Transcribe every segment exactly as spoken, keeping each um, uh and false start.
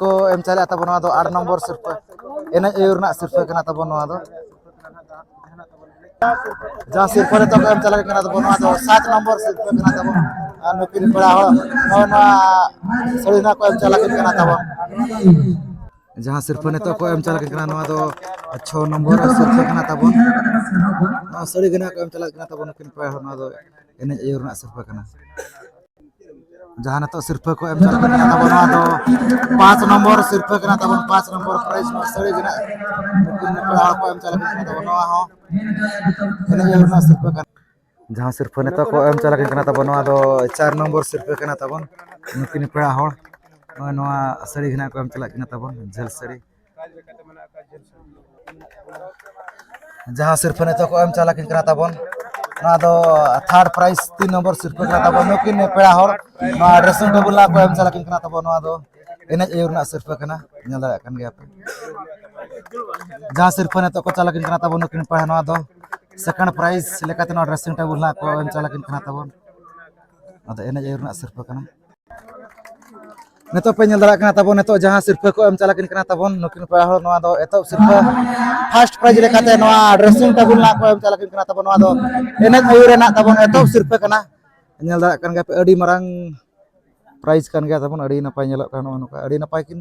ᱠᱚ ᱮᱢ ᱪᱟᱞᱟᱜ ᱛᱟᱵᱚᱱ, ᱱᱚᱣᱟ ᱫᱚ ᱟᱴ ᱱᱚᱢᱵᱚᱨ ᱥᱤᱨᱯᱟᱹ, ᱮᱱᱮᱡ ᱟᱹᱭᱩᱨ ᱨᱮᱱᱟᱜ ᱥᱤᱨᱯᱟᱹ ᱠᱟᱱᱟ ᱛᱟᱵᱚᱱ ᱱᱚᱣᱟ ᱫᱚ᱾ ᱡᱟᱦᱟᱸ ᱥᱤᱨᱯᱟᱹ ᱱᱤᱛᱚᱜ ᱠᱚ ᱮᱢ ᱪᱟᱞᱟᱜ ᱠᱟᱱᱟ ᱛᱟᱵᱚᱱ, ᱱᱚᱣᱟ ᱫᱚ ᱥᱟᱛ ᱱᱚᱢᱵᱚᱨ ᱥᱤᱨᱯᱟᱹ ᱠᱟᱱᱟ ᱛᱟᱵᱚᱱ᱾ ᱟᱨ ᱱᱩᱠᱤᱱ ᱯᱮᱲᱟ ᱦᱚᱲ ᱱᱚᱜᱼᱚᱭ ᱱᱚᱣᱟ ᱥᱟᱹᱲᱤ ᱱᱟᱜ ᱠᱚ ᱮᱢ ᱪᱟᱞᱟᱜ ᱠᱟᱱᱟ ᱛᱟᱵᱚᱱ᱾ ᱡᱟᱦᱟᱸ ᱥᱤᱨᱯᱟᱹ ᱱᱤᱛᱚᱜ ᱠᱚ ᱮᱢ ᱪᱟᱞᱟᱜ ᱠᱟᱱᱟ, ᱱᱚᱣᱟ ᱫᱚ ᱪᱷᱚ ᱱᱚᱢᱵᱚᱨ ᱥᱤᱨᱯᱟᱹ ᱠᱟᱱᱟ ᱛᱟᱵᱚᱱ᱾ ᱱᱚᱣᱟ ᱥᱟᱹᱲᱤ ᱜᱮ ᱱᱟᱜ ᱠᱚ ᱮᱢ ᱪᱟᱞᱟᱜ ᱠᱟᱱᱟ ᱛᱟᱵᱚᱱ ᱱᱩᱠᱤᱱ ᱯᱮᱲᱟ ᱦᱚᱲ, ᱱᱚᱣᱟ ᱫᱚ ᱮᱱᱮᱡ ᱟᱹᱭᱩᱨ ᱨᱮᱱᱟᱜ ᱥᱤᱨᱯᱟᱹ ᱠᱟᱱᱟ᱾ ᱡᱟᱦᱟᱸ ᱱᱤᱛᱚᱜ ᱥᱤᱨᱯᱟᱹ ᱠᱚ ᱮᱢ ᱪᱟᱞᱟᱜ ᱠᱟᱱᱟ ᱛᱟᱵᱚᱱ, ᱱᱚᱣᱟ ᱫᱚ ᱯᱟᱸᱪ ᱱᱚᱢᱵᱚᱨ ᱥᱤᱨᱯᱟᱹ ᱠᱟᱱᱟ ᱛᱟᱵᱚᱱ, ᱯᱟᱸᱪ ᱱᱚᱢᱵᱚᱨ ᱯᱨᱟᱭᱤᱡᱽ ᱱᱚᱣᱟ ᱥᱟᱹᱲᱤ ᱜᱮ ᱱᱟᱜ ᱱᱩᱠᱤᱱ ᱯᱮᱲᱟ ᱦᱚᱲ ᱠᱚ ᱮᱢ ᱪᱟᱞᱟᱜ ᱠᱟᱱᱟ ᱛᱟᱵᱚᱱ, ᱱᱚᱣᱟ ᱦᱚᱸ ᱮᱱᱮᱡ ᱟᱹᱭᱩᱨ ᱨᱮᱱᱟᱜ ᱥᱤᱨᱯᱟᱹ ᱠᱟᱱᱟ᱾ ᱡᱟᱦᱟᱸ ᱥᱤᱨᱯᱟᱹ ᱱᱤᱛᱚᱜ ᱠᱚ ᱮᱢ ᱪᱟᱞᱟᱜ ᱠᱟᱱᱟ ᱛᱟᱵᱚᱱ, ᱱᱚᱣᱟ ᱫᱚ ᱪᱟᱨ ᱱᱚᱢᱵᱚᱨ ᱥᱤᱨᱯᱟᱹ ᱠᱟᱱᱟ ᱛᱟᱵᱚᱱ᱾ ᱱᱩᱠᱤᱱ ᱯᱮᱲᱟ ᱦᱚᱲ ᱱᱚᱜᱼᱚᱭ ᱱᱚᱣᱟ ᱥᱟᱹᱲᱤ ᱜᱮ ᱱᱟᱜ ᱠᱚ ᱮᱢ ᱪᱟᱞᱟᱜ ᱠᱟᱱᱟ ᱛᱟᱵᱚᱱ, ᱡᱷᱟᱹᱞ ᱥᱟᱹᱲᱤ᱾ ᱡᱟᱦᱟᱸ ᱥᱤᱨᱯᱟᱹ ᱱᱤᱛᱚᱜ ᱠᱚ ᱮᱢ ᱪᱟᱞᱟᱜ ᱠᱟᱱᱟ ᱛᱟᱵᱚᱱ, ᱱᱚᱣᱟ ᱫᱚ ᱛᱷᱟᱨᱰ ᱯᱨᱟᱭᱤᱡᱽ ᱛᱤᱱ ᱱᱚᱢᱵᱚᱨ ᱥᱤᱨᱯᱟᱹ ᱠᱟᱱᱟ ᱛᱟᱵᱚᱱ᱾ ᱱᱩᱠᱤᱱ ᱯᱮᱲᱟ ᱦᱚᱲ ᱱᱚᱣᱟ ᱰᱨᱮᱥᱤᱝ ᱴᱮᱵᱩᱞ ᱱᱟᱜ ᱠᱚ ᱮᱢ ᱪᱟᱞᱟᱜ ᱠᱟᱱᱟ ᱛᱟᱵᱚᱱ, ᱱᱚᱣᱟ ᱫᱚ ᱮᱱᱮᱡ ᱟᱹᱭᱩᱨ ᱨᱮᱱᱟᱜ ᱥᱤᱨᱯᱟᱹ ᱠᱟᱱᱟ, ᱧᱮᱞ ᱫᱟᱲᱮᱭᱟᱜ ᱠᱟᱱ ᱜᱮᱭᱟ ᱯᱮ᱾ ᱡᱟᱦᱟᱸ ᱥᱤᱨᱯᱟᱹ ᱱᱤᱛᱚᱜ ᱠᱚ ᱪᱟᱞᱟᱜ ᱠᱟᱱᱟ ᱛᱟᱵᱚᱱ ᱱᱩᱠᱤᱱ ᱯᱮᱲᱟ, ᱱᱚᱣᱟ ᱫᱚ ᱥᱮᱠᱮᱱᱰ ᱯᱨᱟᱭᱤᱡᱽ ᱞᱮᱠᱟᱛᱮ ᱱᱚᱣᱟ ᱰᱨᱮᱥᱤᱝ ᱴᱮᱵᱩᱞ ᱱᱟᱜ ᱠᱚ ᱮᱢ ᱪᱟᱞᱟᱜ ᱠᱟᱱᱟ ᱛᱟᱵᱚᱱ᱾ ᱱᱚᱣᱟ ᱫᱚ ᱮᱱᱮᱡ ᱟᱹᱭᱩᱨ ᱨᱮᱱᱟᱜ ᱥᱤᱨᱯᱟᱹ ᱠᱟᱱᱟ᱾ ᱱᱤᱛᱚᱜ ᱯᱮ ᱧᱮᱞ ᱫᱟᱲᱮᱭᱟᱜ ᱠᱟᱱᱟ ᱛᱟᱵᱚᱱ, ᱱᱤᱛᱚᱜ ᱡᱟᱦᱟᱸ ᱥᱤᱨᱯᱟᱹ ᱠᱚ ᱮᱢ ᱪᱟᱞᱟᱜ ᱠᱟᱱᱟ ᱛᱟᱵᱚᱱ ᱱᱩᱠᱤᱱ ᱯᱮᱲᱟ ᱦᱚᱲ, ᱱᱚᱣᱟ ᱫᱚ ᱮᱛᱚᱦᱚᱵ ᱥᱤᱨᱯᱟᱹ ᱯᱷᱟᱨᱥᱴ ᱯᱨᱟᱭᱤᱡᱽ ᱞᱮᱠᱟᱛᱮ ᱱᱚᱣᱟ ᱰᱨᱮᱥᱤᱝ ᱴᱮᱵᱩᱞ ᱱᱟᱜ ᱠᱚ ᱮᱢ ᱪᱟᱞᱟᱜ ᱠᱟᱱᱟ ᱛᱟᱵᱚᱱ᱾ ᱱᱚᱣᱟ ᱫᱚ ᱮᱱᱮᱡ ᱟᱹᱭᱩᱨ ᱨᱮᱱᱟᱜ ᱛᱟᱵᱚᱱ ᱮᱛᱚᱦᱚᱵ ᱥᱤᱨᱯᱟᱹ ᱠᱟᱱᱟ᱾ ᱧᱮᱞ ᱫᱟᱲᱮᱭᱟᱜ ᱠᱟᱱ ᱜᱮᱭᱟ ᱯᱮ, ᱟᱹᱰᱤ ᱢᱟᱨᱟᱝ ᱯᱨᱟᱭᱤᱡᱽ ᱠᱟᱱ ᱜᱮᱭᱟ ᱛᱟᱵᱚᱱ, ᱟᱹᱰᱤ ᱱᱟᱯᱟᱭ ᱧᱮᱞᱚᱜ ᱠᱟᱱᱟ᱾ ᱱᱚᱜᱼᱚ ᱱᱚᱝᱠᱟ ᱟᱹᱰᱤ ᱱᱟᱯᱟᱭ ᱠᱤᱱ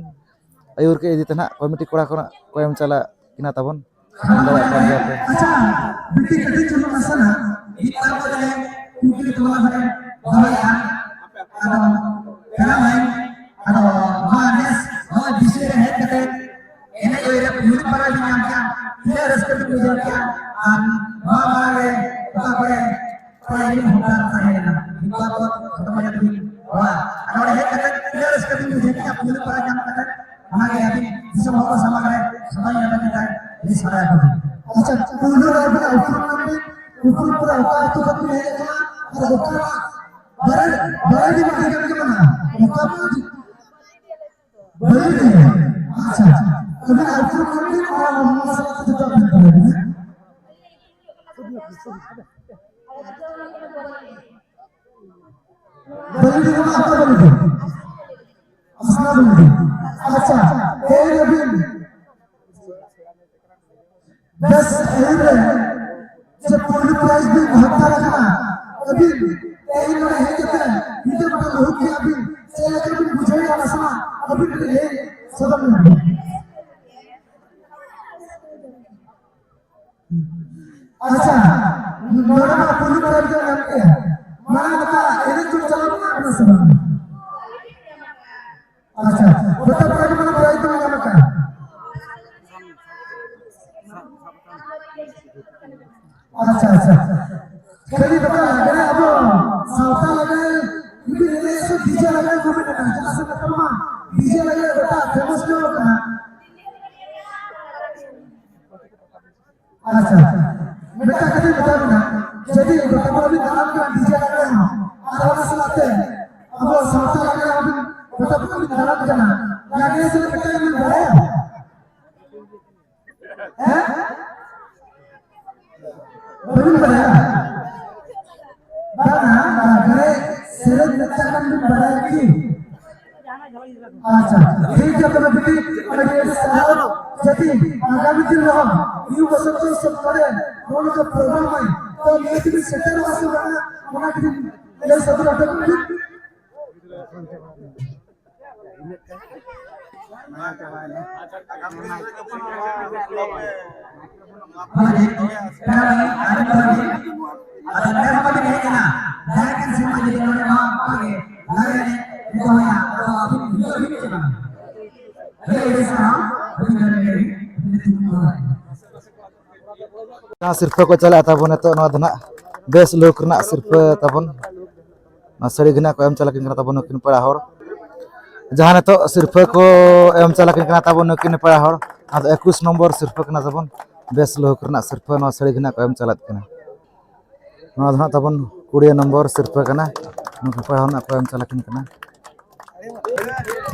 ᱟᱹᱭᱩᱨ ᱠᱮᱫ ᱤᱫᱤ ᱛᱮ ᱱᱟᱦᱟᱜ ᱠᱚᱢᱤᱴᱤ ᱠᱚᱲᱟ ᱠᱚ ᱱᱟᱜ ᱠᱚ ᱮᱢ ᱪᱟᱞᱟᱜ ᱠᱤᱱᱟ ᱛᱟᱵᱚᱱ᱾ ᱧᱮᱞ ᱫᱟᱲᱮᱭᱟᱜ ᱠᱟᱱ ᱜᱮᱭᱟ ᱯᱮ᱾ ᱟᱪᱪᱷᱟ, ᱵᱤᱴᱤ ᱠᱟᱹᱴᱤᱡ ᱪᱩᱞᱩᱝ ᱱᱟᱥᱮ ᱱᱟᱜ ᱢᱤᱫ ᱵᱟᱨ ᱵᱚᱫᱚᱞᱮ ᱠᱩᱠᱞᱤ ᱛᱚᱞᱟᱥ ᱨᱮ ᱫᱚᱦᱚᱭᱮᱫᱼᱟ᱾ ᱟᱫᱚ ᱯᱮᱲᱟ ᱵᱷᱟᱭ, ᱟᱫᱚ ᱱᱚᱣᱟ ᱱᱮᱥ ᱱᱚᱜᱼᱚᱭ ᱵᱤᱥᱚᱭ ᱨᱮ ᱦᱮᱡ ᱠᱟᱛᱮ ᱮᱱᱮᱡ ᱨᱮ ᱯᱩᱭᱞᱩ ᱯᱟᱨᱟ ᱵᱤᱱ ᱧᱟᱢ ᱠᱮᱫᱼᱟ, ᱛᱤᱱᱟᱹᱜ ᱨᱟᱹᱥᱠᱟᱹ ᱵᱤᱱ ᱵᱩᱡᱷᱟᱹᱣ ᱠᱮᱫᱼᱟ? ᱟᱨ ᱱᱚᱣᱟ ᱯᱟᱨᱟ ᱨᱮ ᱚᱠᱟ ᱠᱚᱨᱮ ᱯᱟᱨᱟ ᱨᱮ ᱦᱚᱸ ᱛᱟᱦᱮᱸ ᱞᱮᱱᱟ? ᱢᱤᱫ ᱵᱟᱨ ᱠᱚ ᱦᱚᱲᱢᱚ ᱡᱟᱹᱛᱤ ᱨᱤᱱ ᱦᱚᱲ᱾ ᱟᱨ ᱱᱚᱰᱮ ᱦᱮᱡ ᱠᱟᱛᱮ ᱛᱤᱱᱟᱹᱜ ᱨᱟᱹᱥᱠᱟᱹ ᱵᱤᱱ ᱵᱩᱡᱷᱟᱹᱣ ᱠᱮᱫᱼᱟ ᱯᱩᱭᱞᱩ ᱯᱟᱨᱟ ᱧᱟᱢ ᱠᱟᱛᱮ? ᱚᱱᱟᱜᱮ ᱟᱹᱵᱤᱱ ᱫᱤᱥᱚᱢ ᱦᱚᱲ ᱠᱚ ᱥᱟᱢᱟᱝ ᱨᱮ ᱥᱚᱫᱚᱨ ᱧᱟᱢ ᱞᱟᱹᱜᱤᱫ ᱞᱤᱧ ᱥᱟᱨᱦᱟᱣ ᱠᱚᱣᱟ᱾ ᱟᱪᱪᱷᱟ, ᱯᱩᱭᱞᱩ ᱨᱮ ᱟᱹᱵᱤᱱᱟᱜ ᱩᱯᱨᱩᱢ ᱞᱟᱹᱭ ᱵᱤᱱ, ᱩᱯᱨᱩᱢ ᱯᱚᱨᱮ ᱚᱠᱟ ᱟᱹᱛᱩ ᱠᱷᱚᱱ ᱵᱤᱱ ᱦᱮᱡ ᱟᱠᱟᱱᱟ ᱟᱨ ᱚᱠᱟ ᱵᱟᱲᱟᱭ, ᱵᱟᱲᱟᱭ ᱜᱮ ᱵᱟᱝ ᱦᱩᱭ ᱠᱟᱱ ᱛᱟᱵᱚᱱᱟ᱾ ᱚᱠᱟ ᱵᱚᱱ ᱵᱟᱲᱟᱭ ᱜᱮ᱾ ᱟᱪᱪᱷᱟ, ᱟᱪᱪᱷᱟ᱾ ᱟᱹᱵᱤᱱᱟᱜ ᱟᱹᱛᱩ ᱠᱷᱚᱱ ᱵᱤᱱ ᱟᱨ ᱚᱱᱟ ᱥᱟᱞᱟᱜ ᱛᱮ ᱡᱚᱛᱚ ᱵᱤᱱ ᱵᱟᱲᱟᱭ ᱜᱮᱭᱟ᱾ ᱵᱟᱲᱟᱭ ᱜᱮ ᱵᱟᱝ, ᱚᱠᱟ ᱵᱟᱲᱟᱭ ᱜᱮ? ᱟᱥᱱᱟ ᱵᱟᱲᱟᱭ ᱜᱮ᱾ ᱟᱪᱪᱷᱟ, ᱛᱮᱦᱮᱧ ᱟᱹᱵᱤᱱ ᱵᱮᱥ ᱟᱹᱭᱩᱨ ᱨᱮ ᱡᱮ ᱯᱩᱭᱞᱩ prize ᱵᱤᱱ ᱦᱟᱛᱟᱣ ᱟᱠᱟᱫᱟ, ᱟᱹᱵᱤᱱ ᱛᱮᱦᱮᱧ ᱱᱚᱰᱮ ᱦᱮᱡ ᱠᱟᱛᱮ ᱧᱤᱫᱟᱹ ᱵᱮᱲᱟ ᱞᱟᱹᱦᱩᱫ ᱠᱮᱜᱼᱟ ᱵᱤᱱ, ᱪᱮᱫ ᱞᱮᱠᱟ ᱵᱤᱱ ᱵᱩᱡᱷᱟᱹᱣᱮᱫᱼᱟ ᱱᱟᱥᱮᱱᱟᱜ ᱟᱹᱵᱤᱱ ᱠᱟᱹᱴᱤᱡ ᱞᱟᱹᱭ ᱥᱚᱫᱚᱨ ᱧᱚᱜ ᱵᱤᱱ᱾ ᱟᱪᱪᱷᱟ, ᱱᱚᱰᱮ ᱢᱟ ᱯᱩᱭᱞᱩ prize ᱵᱤᱱ ᱧᱟᱢ ᱠᱮᱜᱼᱟ, ᱢᱟᱲᱟᱝ ᱱᱚᱝᱠᱟ ᱮᱱᱮᱡ ᱠᱚ ᱪᱟᱞᱟᱣ ᱞᱮᱱᱟ ᱥᱮ ᱵᱟᱝ? ᱟᱪᱪᱷᱟ, ᱜᱚᱴᱟ ᱯᱟᱲᱟ ᱜᱮ ᱢᱟᱱᱮ prize ᱫᱚ ᱧᱟᱢ ᱟᱠᱟᱫᱼᱟ᱾ ᱟᱪᱪᱷᱟ, ᱟᱪᱪᱷᱟ᱾ ᱠᱷᱟᱹᱞᱤ ᱱᱚᱝᱠᱟ ᱞᱟᱜᱽᱲᱮ ᱟᱵᱚ ᱥᱟᱶᱛᱟ ᱞᱟᱜᱽᱲᱮ ᱡᱩᱫᱤ ᱮᱱᱮᱡ ᱥᱮ DJ ᱞᱟᱜᱽᱲᱮ ᱠᱚ ᱢᱮᱱᱟᱜᱼᱟ, ᱪᱮᱫᱟᱜ ᱥᱮ ᱱᱮᱛᱟᱨ ᱢᱟ DJ ᱞᱟᱜᱽᱲᱮ ᱜᱚᱴᱟ famous ᱧᱚᱜ ᱟᱠᱟᱱᱟ᱾ ᱟᱪᱪᱷᱟ, ᱢᱤᱫᱴᱟᱝ ᱠᱟᱛᱷᱟᱧ ᱢᱮᱛᱟ ᱵᱤᱱᱟ, ᱡᱩᱫᱤ ᱜᱚᱴᱟ ᱯᱟᱲᱟ ᱵᱤᱱ ᱫᱟᱬᱟᱱ ᱠᱟᱱᱟ DJ ᱞᱟᱜᱽᱲᱮ ᱦᱚᱸ, ᱟᱨ ᱚᱱᱟ ᱥᱟᱞᱟᱜ ᱛᱮ ᱟᱵᱚ ᱥᱟᱶᱛᱟ ᱞᱟᱜᱽᱲᱮ ᱦᱚᱸ ᱵᱤᱱ ᱜᱚᱴᱟ ᱯᱟᱲᱟ ᱵᱤᱱ ᱫᱟᱬᱟᱱ ᱠᱟᱱᱟ, ᱞᱟᱜᱽᱲᱮ ᱥᱮᱨᱮᱧ ᱢᱤᱫᱴᱟᱝ ᱵᱤᱱ ᱵᱟᱲᱟᱭᱟ? ᱦᱮᱸ? ᱵᱟᱹᱵᱤᱱ ᱵᱟᱲᱟᱭᱟ? ᱵᱟᱝᱟ, ᱞᱟᱜᱽᱲᱮ ᱥᱮᱨᱮᱧ ᱢᱤᱫᱴᱟᱝ ᱜᱟᱱ ᱵᱤᱱ ᱵᱟᱲᱟᱭᱟ ᱠᱤ? ᱟᱪᱪᱷᱟ, ᱴᱷᱤᱠ ᱜᱮᱭᱟ, ᱛᱚᱵᱮ ᱵᱤᱴᱤ, ᱟᱹᱰᱤ ᱟᱹᱰᱤ ᱥᱟᱨᱦᱟᱣ᱾ ᱡᱩᱫᱤ ᱟᱜᱟᱢᱤ ᱫᱤᱱ ᱨᱮᱦᱚᱸ ᱱᱤᱭᱩ ᱵᱚᱥᱚᱱᱛᱚ ᱩᱛᱥᱚᱵ ᱠᱚᱨᱮ ᱱᱚᱜᱼᱚ ᱱᱚᱝᱠᱟ program ᱦᱩᱭ, ᱛᱚ ᱱᱤᱭᱟᱹ ᱛᱮᱵᱤᱱ ᱥᱮᱴᱮᱨᱚᱜᱼᱟ ᱥᱮ ᱵᱟᱝᱟ? ᱚᱱᱟ ᱠᱟᱹᱴᱤᱡ ᱞᱟᱹᱭ ᱥᱚᱫᱚᱨ ᱟᱯᱮ ᱠᱚ ᱵᱤᱱ᱾ ᱟᱫᱚ ᱱᱮᱥ ᱢᱟ ᱵᱤᱱ ᱦᱮᱡ ᱮᱱᱟ, ᱫᱟᱭᱟ ᱠᱟᱛᱮ ᱥᱮᱨᱢᱟ ᱡᱟᱹᱲᱤ ᱱᱚᱰᱮ ᱱᱚᱣᱟ ᱚᱱᱠᱟ ᱜᱮ ᱞᱟᱜᱽᱲᱮ ᱮᱱᱮᱡ ᱮᱛᱚᱦᱚᱵ ᱦᱩᱭᱩᱜᱼᱟ᱾ ᱟᱫᱚ ᱟᱹᱵᱤᱱ ᱦᱤᱡᱩᱜ ᱟᱹᱵᱤᱱ ᱪᱮ ᱵᱟᱝ? ᱟᱹᱰᱤ ᱟᱹᱰᱤ ᱥᱟᱨᱦᱟᱣ, ᱟᱹᱵᱤᱱ ᱫᱚ ᱟᱹᱰᱤ ᱟᱹᱰᱤ ᱟᱹᱰᱤ ᱛᱷᱩᱢ ᱠᱚ ᱫᱚᱦᱚᱭᱟ᱾ ᱡᱟᱦᱟᱸ ᱥᱤᱨᱯᱟᱹ ᱠᱚ ᱪᱟᱞᱟᱜᱼᱟ ᱛᱟᱵᱚᱱ ᱱᱤᱛᱚᱜ, ᱱᱚᱣᱟ ᱫᱚ ᱱᱟᱜ best look ᱨᱮᱱᱟᱜ ᱥᱤᱨᱯᱟᱹ ᱛᱟᱵᱚᱱ᱾ ᱱᱚᱣᱟ ᱥᱟᱹᱲᱤ ᱜᱮ ᱱᱟᱜ ᱠᱚ ᱮᱢ ᱪᱟᱞᱟᱜ ᱠᱟᱱᱟ ᱛᱟᱵᱚᱱ ᱱᱩᱠᱤᱱ ᱯᱮᱲᱟ ᱦᱚᱲ᱾ ᱡᱟᱦᱟᱸ ᱱᱤᱛᱚᱜ ᱥᱤᱨᱯᱟᱹ ᱠᱚ ᱮᱢ ᱪᱟᱞᱟᱜ ᱠᱟᱱᱟ ᱛᱟᱵᱚᱱ ᱱᱩᱠᱤᱱ ᱯᱮᱲᱟ ᱦᱚᱲ, ᱟᱫᱚ ᱮᱠᱩᱥ ᱱᱚᱢᱵᱚᱨ ᱥᱤᱨᱯᱟᱹ ᱠᱟᱱᱟ ᱛᱟᱵᱚᱱ, best look ᱨᱮᱱᱟᱜ ᱥᱤᱨᱯᱟᱹ ᱱᱚᱣᱟ ᱥᱟᱹᱲᱤ ᱜᱮ ᱱᱟᱜ ᱠᱚ ᱮᱢ ᱪᱟᱞᱟᱜ ᱠᱟᱱᱟ᱾ ᱱᱚᱣᱟ ᱫᱚ ᱱᱟᱜ ᱛᱟᱵᱚᱱ ᱠᱩᱲᱤ ᱱᱚᱢᱵᱚᱨ ᱥᱤᱨᱯᱟᱹ ᱠᱟᱱᱟ, ᱱᱩᱠᱩ ᱯᱮᱲᱟ ᱦᱚᱲ ᱱᱟᱜ ᱠᱚ ᱮᱢ ᱪᱟᱞᱟᱜ ᱠᱟᱱᱟ᱾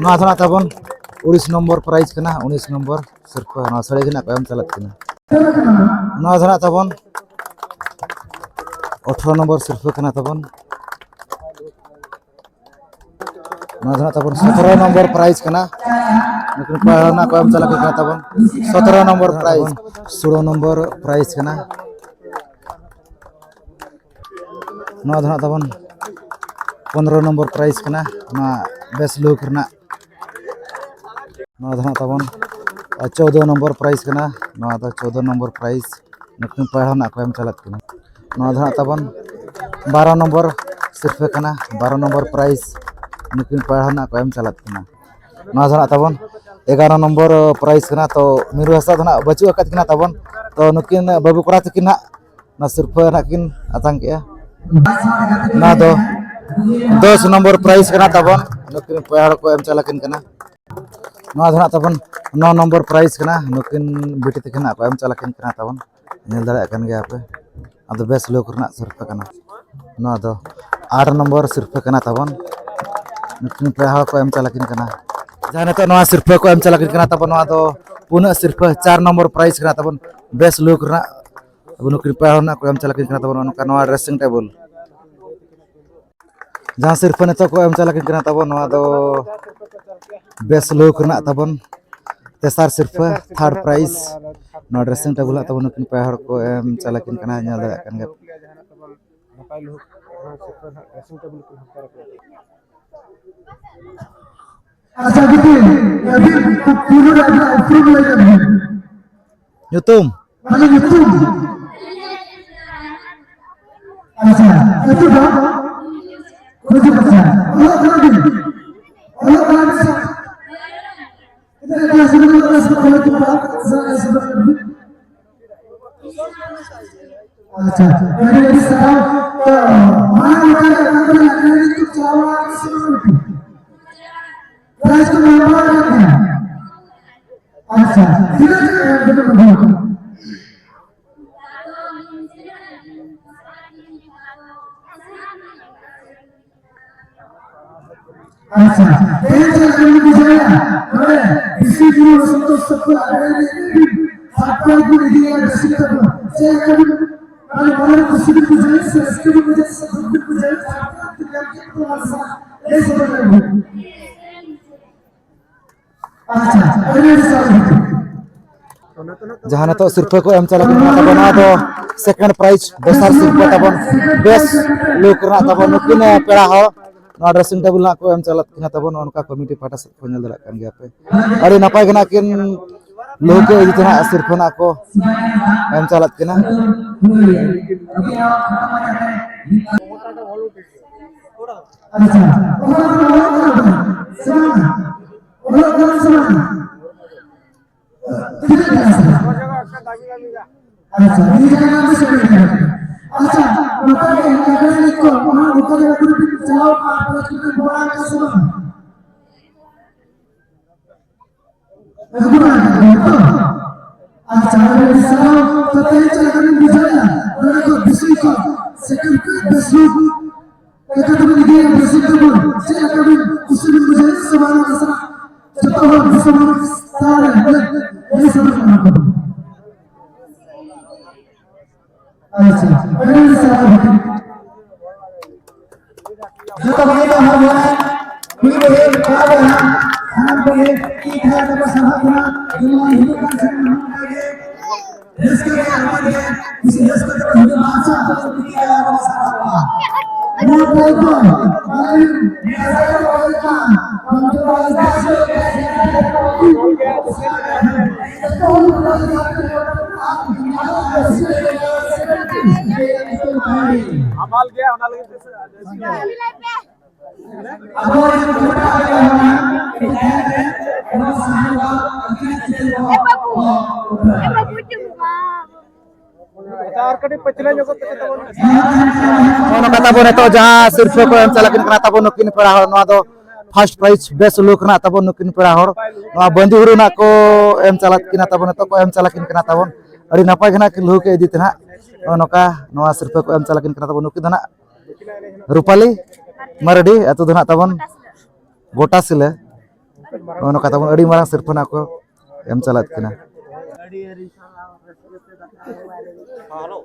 ᱱᱚᱣᱟ ᱫᱚ ᱱᱟᱜ ᱛᱟᱵᱚᱱ ᱩᱱᱤᱥ ᱱᱚᱢᱵᱚᱨ prize ᱠᱟᱱᱟ, ᱩᱱᱤᱥ ᱱᱚᱢᱵᱚᱨ ᱥᱤᱨᱯᱟᱹ ᱱᱚᱣᱟ ᱥᱟᱹᱲᱤ ᱜᱮ ᱱᱟᱜ ᱠᱚ ᱮᱢ ᱪᱟᱞᱟᱜ ᱠᱟᱱᱟ᱾ ᱱᱚᱣᱟ ᱫᱚ ᱱᱟᱜ ᱛᱟᱵᱚᱱ ᱟᱴᱷᱨᱚ ᱱᱚᱢᱵᱚᱨ ᱥᱤᱨᱯᱟᱹ ᱠᱟᱱᱟ ᱛᱟᱵᱚᱱ᱾ ᱱᱚᱣᱟ ᱫᱚ ᱱᱟᱜ ᱛᱟᱵᱚᱱ ᱥᱚᱛᱨᱚ ᱱᱚᱢᱵᱚᱨ ᱯᱨᱟᱭᱤᱡᱽ ᱠᱟᱱᱟ᱾ ᱱᱩᱠᱤᱱ ᱯᱟᱲᱦᱟᱣ ᱨᱮᱱᱟᱜ ᱠᱚ ᱮᱢ ᱪᱟᱞᱟᱜ ᱠᱟᱱᱟ ᱛᱟᱵᱚᱱ ᱥᱚᱛᱨᱚ ᱱᱚᱢᱵᱚᱨ ᱯᱨᱟᱭᱤᱡᱽ, ᱥᱳᱞᱳ ᱱᱚᱢᱵᱚᱨ ᱯᱨᱟᱭᱤᱡᱽ ᱠᱟᱱᱟ᱾ ᱱᱚᱣᱟ ᱫᱚ ᱱᱟᱜ ᱛᱟᱵᱚᱱ ᱯᱚᱱᱨᱚ ᱱᱚᱢᱵᱚᱨ ᱯᱨᱟᱭᱤᱡᱽ ᱠᱟᱱᱟ, ᱱᱚᱣᱟ ᱵᱮᱥ ᱞᱩᱠ ᱨᱮᱱᱟᱜ᱾ ᱱᱚᱣᱟ ᱫᱚ ᱱᱟᱜ ᱛᱟᱵᱚᱱ ᱪᱳᱫᱚ ᱱᱚᱢᱵᱚᱨ ᱯᱨᱟᱭᱤᱡᱽ ᱠᱟᱱᱟ᱾ ᱱᱚᱣᱟ ᱫᱚ ᱪᱳᱫᱚ ᱱᱚᱢᱵᱚᱨ ᱯᱨᱟᱭᱤᱡᱽ ᱱᱩᱠᱤᱱ ᱯᱟᱲᱦᱟᱣ ᱨᱮᱱᱟᱜ ᱠᱚ ᱮᱢ ᱪᱟᱞᱟᱜ ᱠᱟᱱᱟ᱾ ᱱᱚᱣᱟ ᱫᱚ ᱱᱟᱜ ᱛᱟᱵᱚᱱ ᱵᱟᱨᱚ ᱱᱚᱢᱵᱚᱨ ᱥᱤᱨᱯᱷᱟᱹ ᱠᱟᱱᱟ, ᱵᱟᱨᱚ ᱱᱚᱢᱵᱚᱨ ᱯᱨᱟᱭᱤᱡᱽ ᱱᱩᱠᱤᱱ ᱯᱟᱲᱦᱟᱣ ᱨᱮᱱᱟᱜ ᱠᱚ ᱮᱢ ᱪᱟᱞᱟᱜ ᱠᱟᱱᱟ᱾ ᱱᱚᱣᱟ ᱫᱚ ᱱᱟᱜ ᱛᱟᱵᱚᱱ ᱮᱜᱟᱨᱚ ᱱᱚᱢᱵᱚᱨ ᱯᱨᱟᱭᱤᱡᱽ ᱠᱟᱱᱟ᱾ ᱛᱚ ᱢᱤᱨᱩ ᱦᱟᱸᱥᱫᱟ ᱫᱚ ᱱᱟᱜ ᱵᱟᱹᱪᱩᱜ ᱟᱠᱟᱫ ᱠᱤᱱᱟ ᱛᱟᱵᱚᱱ, ᱛᱚ ᱱᱩᱠᱤᱱ ᱵᱟᱹᱵᱩ ᱠᱚᱲᱟ ᱛᱟᱹᱠᱤᱱ ᱱᱟᱜ ᱱᱚᱣᱟ ᱥᱤᱨᱯᱷᱟᱹ ᱱᱟᱜ ᱠᱤᱱ ᱟᱛᱟᱝ ᱠᱮᱜᱼᱟ᱾ ᱱᱚᱣᱟ ᱫᱚ ᱫᱚᱥ ᱱᱚᱢᱵᱚᱨ ᱯᱨᱟᱭᱤᱡᱽ ᱠᱟᱱᱟ ᱛᱟᱵᱚᱱ, ᱱᱩᱠᱤᱱ ᱯᱮ ᱦᱚᱲ ᱠᱚ ᱮᱢ ᱪᱟᱞ ᱟᱹᱠᱤᱱ ᱠᱟᱱᱟ᱾ ᱱᱚᱣᱟ ᱫᱚ ᱱᱟᱜ ᱛᱟᱵᱚᱱ ᱱᱚ ᱱᱚᱢᱵᱚᱨ ᱯᱨᱟᱭᱤᱡᱽ ᱠᱟᱱᱟ, ᱱᱩᱠᱤᱱ ᱵᱤᱴᱤ ᱛᱟᱹᱠᱤᱱ ᱱᱟᱜ ᱠᱚ ᱮᱢ ᱪᱟᱞ ᱟᱹᱠᱤᱱ ᱠᱟᱱᱟ ᱛᱟᱵᱚᱱ, ᱧᱮᱞ ᱫᱟᱲᱮᱭᱟᱜ ᱠᱟᱱ ᱜᱮᱭᱟ ᱯᱮ᱾ ᱟᱫᱚ ᱵᱮᱥ ᱞᱩᱠ ᱨᱮᱱᱟᱜ ᱥᱤᱨᱯᱷᱟᱹ ᱠᱟᱱᱟ᱾ ᱱᱚᱣᱟ ᱫᱚ ᱟᱴ ᱱᱚᱢᱵᱚᱨ ᱥᱤᱨᱯᱷᱟᱹ ᱠᱟᱱᱟ ᱛᱟᱵᱚᱱ, ᱱᱩᱠᱤᱱ ᱯᱮ ᱦᱚᱲ ᱠᱚ ᱮᱢ ᱪᱟᱞ ᱟᱹᱠᱤᱱ ᱠᱟᱱᱟ᱾ ᱡᱟᱦᱟᱸ ᱱᱤᱛᱚᱜ ᱱᱚᱣᱟ ᱥᱤᱨᱯᱷᱟᱹ ᱠᱚ ᱮᱢ ᱪᱟᱞ ᱟᱹᱠᱤᱱ ᱠᱟᱱᱟ ᱛᱟᱵᱚᱱ, ᱱᱚᱣᱟ ᱫᱚ ᱯᱩᱱᱟᱹᱜ ᱥᱤᱨᱯᱷᱟᱹ ᱪᱟᱨ ᱱᱚᱢᱵᱚᱨ ᱯᱨᱟᱭᱤᱡᱽ ᱠᱟᱱᱟ ᱛᱟᱵᱚᱱ, ᱵᱮᱥ ᱞᱩᱠ ᱨᱮᱱᱟᱜ᱾ ᱟᱵᱚ ᱱᱩᱠᱤᱱ ᱯᱮ ᱦᱚᱲ ᱱᱟᱜ ᱠᱚ ᱮᱢ ᱪᱟᱞ ᱟᱹᱠᱤᱱ ᱠᱟᱱᱟ ᱛᱟᱵᱚᱱ, ᱱᱚᱜᱼᱚ ᱱᱚᱝᱠᱟ ᱱᱚᱣᱟ ᱰᱨᱮᱥᱤᱝ ᱴᱮᱵᱚᱞ᱾ ᱡᱟᱦᱟᱸ ᱥᱤᱨᱯᱷᱟᱹ ᱱᱤᱛᱚᱜ ᱠᱚ ᱮᱢ ᱪᱟᱞ ᱟᱹᱠᱤᱱ ᱠᱟᱱᱟ ᱛᱟᱵᱚᱱ, ᱱᱚᱣᱟ ᱫᱚ ᱵᱮᱥ ᱞᱩᱠ ᱨᱮᱱᱟᱜ ᱛᱟᱵᱚᱱ ᱛᱮᱥᱟᱨ ᱥᱤᱨᱯᱷᱟᱹ, ᱛᱷᱟᱨᱰ ᱯᱨᱟᱭᱤᱡᱽ᱾ ᱱᱚᱣᱟ ᱰᱨᱮᱥᱤᱝ ᱴᱮᱵᱚᱞ ᱦᱟᱸᱜ ᱛᱟᱵᱚᱱ ᱱᱩᱠᱤᱱ ᱯᱮ ᱦᱚᱲ ᱠᱚ ᱮᱢ ᱪᱟᱞ ᱟᱹᱠᱤᱱ ᱠᱟᱱᱟ, ᱧᱮᱞ ᱫᱟᱲᱮᱭᱟᱜ ᱠᱟᱱ ᱜᱮᱭᱟ᱾ ᱱᱟᱯᱟᱭ ᱞᱩᱠ, ᱱᱚᱣᱟ ᱥᱤᱨᱯᱷᱟᱹ ᱱᱟᱜ ᱰᱨᱮᱥᱤᱝ ᱴᱮᱵᱚᱞ ᱠᱚ ᱦᱟᱛᱟᱣ ᱟᱠᱟᱫᱟ᱾ ᱟᱪᱪᱷᱟ, ᱡᱩᱫᱤ ᱟᱹᱵᱤᱱ ᱯᱩᱭᱞᱩ ᱨᱮ ᱟᱹᱵᱤᱱᱟᱜ ᱩᱯᱨᱩᱢ ᱞᱟᱹᱭ ᱧᱚᱜ ᱵᱤᱱ᱾ ᱧᱩᱛᱩᱢ? ᱢᱟᱱᱮ ᱧᱩᱛᱩᱢ᱾ ᱟᱪᱪᱷᱟ, ᱟᱹᱛᱩ ᱫᱚ? ᱠᱩᱪᱩ ᱯᱟᱪᱷᱟ᱾ ᱚᱞᱚᱜ ᱠᱟᱱᱟ ᱵᱤᱱ? ᱚᱞᱚᱜ ᱠᱟᱱᱟ ᱵᱤᱱ ᱥᱮ? ᱛᱤᱱᱟᱹᱜ ᱠᱞᱟᱥ ᱨᱮᱵᱤᱱ ᱚᱞᱚᱜ ᱠᱟᱱᱟ ᱥᱮ ᱠᱚᱞᱮᱡᱽ ᱨᱮᱵᱤᱱ ᱯᱟᱲᱦᱟᱜ ᱠᱟᱱᱟ ᱥᱮ ᱦᱟᱭ ᱥᱮᱠᱮᱱᱰᱟᱨᱤ ᱨᱮᱵᱤᱱ? ᱟᱪᱪᱷᱟ, ᱟᱹᱰᱤ ᱟᱹᱰᱤ ᱥᱟᱨᱦᱟᱣ᱾ ᱛᱚ, ᱢᱟᱲᱟᱝ ᱞᱮᱠᱟᱜᱮ ᱚᱠᱟ ᱠᱚᱨᱮ ᱞᱟᱜᱽᱲᱮ ᱮᱱᱮᱡ ᱠᱚ ᱪᱟᱞᱟᱣ ᱵᱟᱲᱟ ᱟᱠᱟᱱᱟ ᱥᱮ ᱵᱟᱝ? ᱯᱨᱟᱭᱤᱡᱽ ᱠᱚ ᱧᱟᱢ ᱵᱟᱲᱟ ᱟᱠᱟᱫ ᱜᱮᱭᱟ? ᱟᱪᱪᱷᱟ, ᱛᱤᱱᱟᱹᱜ ᱡᱚᱱ ᱮᱢ ᱠᱟᱛᱮ ᱠᱚ ᱟᱹᱜᱩ ᱟᱠᱟᱫᱟ? ᱟᱪᱪᱷᱟ, ᱛᱮᱦᱮᱧ ᱪᱮᱫ ᱞᱮᱠᱟ ᱵᱤᱱ ᱵᱩᱡᱷᱟᱹᱣᱮᱫᱼᱟ? ᱱᱚᱰᱮ ᱵᱤᱥᱤ ᱜᱩᱨᱩ ᱥᱚᱱᱛᱳᱥ ᱥᱚᱠᱩᱞ ᱟᱵᱮᱱ ᱨᱮᱱ ᱥᱟᱯᱲᱟᱣ ᱠᱚ ᱤᱫᱤᱭᱟ ᱵᱮᱥᱤ ᱛᱟᱵᱚᱱ᱾ ᱪᱮᱫ ᱞᱮᱠᱟ ᱵᱤᱱ, ᱢᱟᱱᱮ, ᱢᱚᱱᱮ ᱨᱮ ᱠᱩᱥᱤ ᱵᱤᱱ ᱵᱩᱡᱷᱟᱹᱣᱮᱫ ᱥᱮ ᱨᱟᱹᱥᱠᱟᱹ ᱵᱤᱱ ᱵᱩᱡᱷᱟᱹᱣᱮᱫ ᱥᱮ ᱫᱩᱠ ᱵᱤᱱ ᱵᱩᱡᱷᱟᱹᱣᱮᱫ? ᱞᱟᱹᱭ ᱥᱚᱫᱚᱨ ᱧᱚᱜ ᱵᱤᱱ᱾ ᱡᱟᱦᱟᱸ ᱱᱤᱛᱚᱜ ᱥᱤᱨᱯᱟᱹ ᱠᱚ ᱮᱢ ᱪᱟᱞᱟᱜ ᱠᱟᱱᱟ ᱛᱟᱵᱚᱱ, ᱱᱚᱣᱟ ᱫᱚ ᱥᱮᱠᱮᱱᱰ ᱯᱨᱟᱭᱤᱡᱽ, ᱫᱚᱥᱟᱨ ᱥᱤᱨᱯᱟᱹ ᱛᱟᱵᱚᱱ ᱵᱮᱥ ᱞᱩᱠ ᱨᱮᱱᱟᱜ ᱛᱟᱵᱚᱱ ᱱᱩᱠᱤᱱ ᱯᱮᱲᱟ ᱦᱚᱲ ᱱᱚᱣᱟ ᱰᱨᱮᱥᱤᱝ ᱴᱮᱵᱤᱞ ᱱᱟᱜ ᱠᱚ ᱮᱢ ᱪᱟᱞᱟᱜ ᱠᱟᱱᱟ ᱛᱟᱵᱚᱱ, ᱱᱚᱜᱼᱚ ᱱᱚᱝᱠᱟ ᱠᱚᱢᱤᱴᱤ ᱯᱟᱦᱴᱟ ᱥᱮᱫ ᱠᱷᱚᱱ ᱧᱮᱞ ᱫᱟᱲᱮᱭᱟᱜ ᱠᱟᱱ ᱜᱮᱭᱟ ᱯᱮ᱾ ᱟᱹᱰᱤ ᱱᱟᱯᱟᱭ ᱜᱮ ᱱᱟᱜ ᱠᱤᱱ ᱞᱩᱦᱩᱠ ᱤᱫᱤ ᱛᱮ ᱱᱟᱜ ᱥᱤᱨᱯᱟᱹ ᱱᱟᱜ ᱠᱚ ᱮᱢ ᱪᱟᱞᱟᱜ ᱠᱟᱱᱟ᱾ ᱟᱪᱪᱷᱟ, ᱱᱤᱭᱟᱹ ᱡᱟᱭᱜᱟ ᱨᱮ ᱥᱮᱴᱮᱨ ᱠᱟᱱᱟ᱾ ᱟᱪᱪᱷᱟ, ᱱᱚᱝᱠᱟ ᱜᱮ ᱱᱚᱝᱠᱟ ᱜᱮ ᱠᱚ, ᱚᱱᱟ ᱱᱚᱝᱠᱟ ᱜᱮ ᱠᱩᱲᱤ ᱠᱚ ᱪᱟᱞᱟᱣ ᱠᱟᱱᱟ, ᱯᱟᱸᱪ ᱠᱤᱞᱳ ᱵᱚᱲᱟ ᱠᱟᱱᱟ ᱥᱮ ᱵᱟᱝ? ᱟᱹᱜᱩ ᱵᱟᱲᱟ ᱠᱟᱜ ᱠᱚᱣᱟ ᱛᱚ? ᱟᱪᱪᱷᱟ, ᱟᱹᱰᱤ ᱥᱟᱨᱦᱟᱣ᱾ ᱛᱚ, ᱛᱮᱦᱮᱧ ᱪᱮᱫ ᱞᱮᱠᱟ ᱵᱤᱱ ᱵᱩᱡᱷᱟᱹᱣᱮᱫᱼᱟ? ᱱᱚᱰᱮ ᱠᱷᱚᱱ ᱫᱤᱥᱚᱢ ᱠᱷᱚᱱ ᱥᱮᱠᱮᱱᱰ ᱯᱨᱟᱭᱤᱡᱽ ᱵᱮᱥ ᱞᱩᱠ ᱪᱮᱫ ᱞᱮᱠᱟ ᱛᱮᱵᱚᱱ ᱤᱫᱤᱭᱟ ᱵᱮᱥ ᱞᱩᱠ ᱛᱮᱵᱚᱱ? ᱪᱮᱫ ᱞᱮᱠᱟ ᱵᱤᱱ ᱠᱩᱥᱤ ᱵᱤᱱ ᱵᱩᱡᱷᱟᱹᱣᱮᱫᱼᱟ ᱥᱮ ᱵᱟᱝ? ᱱᱟᱥᱮᱱᱟᱜ ᱡᱚᱛᱚ ᱦᱚᱲ ᱫᱤᱥᱚᱢ ᱦᱚᱲ ᱛᱟᱞᱟᱨᱮ ᱞᱟᱹᱭ ᱥᱚᱫᱚᱨ ᱠᱟᱱᱟ ᱠᱚ᱾ ᱟᱪᱪᱷᱟ, ᱟᱹᱰᱤ ᱟᱹᱰᱤ ᱥᱟᱨᱦᱟᱣ᱾ ᱡᱚᱛᱚ ᱵᱷᱟᱜᱮ ᱫᱚ ᱦᱚᱲ ᱵᱚᱱ ᱠᱩᱲᱤ ᱵᱚᱭᱦᱟ ᱠᱚᱲᱟ ᱵᱚᱭᱦᱟ ᱥᱟᱱᱟᱢ ᱠᱚᱜᱮ ᱛᱤ ᱛᱷᱟᱭ ᱛᱮᱵᱚ ᱥᱟᱨᱦᱟᱣ ᱠᱚᱣᱟ᱾ ᱡᱮᱢᱚᱱ ᱦᱤᱡᱩᱜ ᱠᱟᱱ ᱥᱮᱨᱢᱟ ᱦᱚᱸ ᱚᱱᱠᱟ ᱜᱮ ᱨᱟᱹᱥᱠᱟᱹ ᱜᱮ ᱟᱨ ᱜᱮ ᱠᱩᱥᱤ ᱨᱟᱹᱥᱠᱟᱹ ᱛᱮᱵᱚ ᱦᱤᱡᱩᱜ ᱢᱟ᱾ ᱟᱪᱪᱷᱟ, ᱛᱤ ᱛᱷᱟᱭ ᱛᱮᱵᱚ ᱥᱟᱨᱦᱟᱣ ᱠᱚᱣᱟ᱾ ᱱᱚᱣᱟ ᱛᱟᱭᱚᱢ ᱫᱚ ᱟᱹᱞᱤᱧ ᱱᱮᱥᱟ ᱠᱚ ᱦᱩᱭᱩᱜ ᱠᱟᱱ ᱯᱚᱧᱪᱚᱢ ᱯᱨᱟᱭᱤᱡᱽ ᱵᱮᱥ ᱞᱩᱠ ᱦᱟᱢᱟᱞ ᱜᱮᱭᱟ, ᱚᱱᱟ ᱞᱟᱹᱜᱤᱫ ᱛᱮ ᱥᱮ ᱟᱨ ᱠᱟᱹᱴᱤᱡ ᱯᱟᱹᱪᱷᱞᱟᱹ ᱧᱚᱜᱚᱜ ᱯᱮ ᱛᱟᱵᱚᱱ᱾ ᱱᱚᱜᱼᱚ ᱱᱚᱝᱠᱟ ᱛᱟᱵᱚᱱ ᱱᱤᱛᱚᱜ ᱡᱟᱦᱟᱸ ᱥᱤᱨᱯᱟᱹ ᱠᱚ ᱮᱢ ᱪᱟᱞᱟᱜ ᱠᱟᱱᱟ ᱛᱟᱵᱚᱱ ᱱᱩᱠᱤᱱ ᱯᱮᱲᱟ ᱦᱚᱲ, ᱱᱚᱣᱟ ᱫᱚ ᱯᱷᱟᱥᱴ ᱯᱨᱟᱭᱤᱡᱽ ᱵᱮᱥ ᱞᱩᱠ ᱨᱮᱱᱟᱜ ᱛᱟᱵᱚᱱ ᱱᱩᱠᱤᱱ ᱯᱮᱲᱟ ᱦᱚᱲ᱾ ᱱᱚᱣᱟ ᱵᱟᱹᱱᱫᱤ ᱦᱩᱲᱩ ᱨᱮᱱᱟᱜ ᱠᱚ ᱮᱢ ᱪᱟᱞᱟᱜ ᱠᱤᱱᱟ ᱛᱟᱵᱚᱱ, ᱱᱤᱛᱚᱜ ᱠᱚ ᱮᱢ ᱪᱟᱞᱟᱜ ᱠᱤᱱ ᱠᱟᱱᱟ ᱛᱟᱵᱚᱱ᱾ ᱟᱹᱰᱤ ᱱᱟᱯᱟᱭ ᱜᱮ ᱱᱟᱜ ᱠᱤᱱ ᱞᱩᱦᱩᱠ ᱤᱫᱤ ᱛᱮ ᱱᱟᱜ ᱱᱚᱜᱼᱚ ᱱᱚᱝᱠᱟ ᱱᱚᱣᱟ ᱥᱤᱨᱯᱟᱹ ᱠᱚ ᱮᱢ ᱪᱟᱞᱟᱜ ᱠᱤᱱ ᱠᱟᱱᱟ ᱛᱟᱵᱚᱱ᱾ ᱱᱩᱠᱤᱱ ᱫᱚ ᱱᱟᱜ ᱨᱩᱯᱟᱞᱤ ᱢᱟᱨᱰᱤ, ᱟᱹᱛᱩ ᱫᱚ ᱱᱟᱜ ᱛᱟᱵᱚᱱ ᱜᱚᱴᱟ ᱥᱤᱞᱟᱹ᱾ ᱱᱚᱜᱼᱚ ᱱᱚᱝᱠᱟ ᱛᱟᱵᱚᱱ ᱟᱹᱰᱤ ᱢᱟᱨᱟᱝ ᱥᱤᱨᱯᱟᱹ ᱱᱟᱜ ᱠᱚ ᱮᱢ ᱪᱟᱞᱟᱜ ᱠᱤᱱᱟ᱾ ᱦᱮᱞᱳ᱾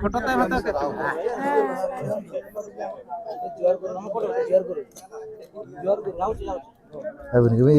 ᱯᱷᱳᱴᱳ ᱛᱟᱭ ᱦᱟᱛᱟᱣ ᱠᱮᱫ ᱛᱟᱢᱟ᱾ ᱟᱹᱵᱤᱱ ᱜᱮᱵᱤᱱ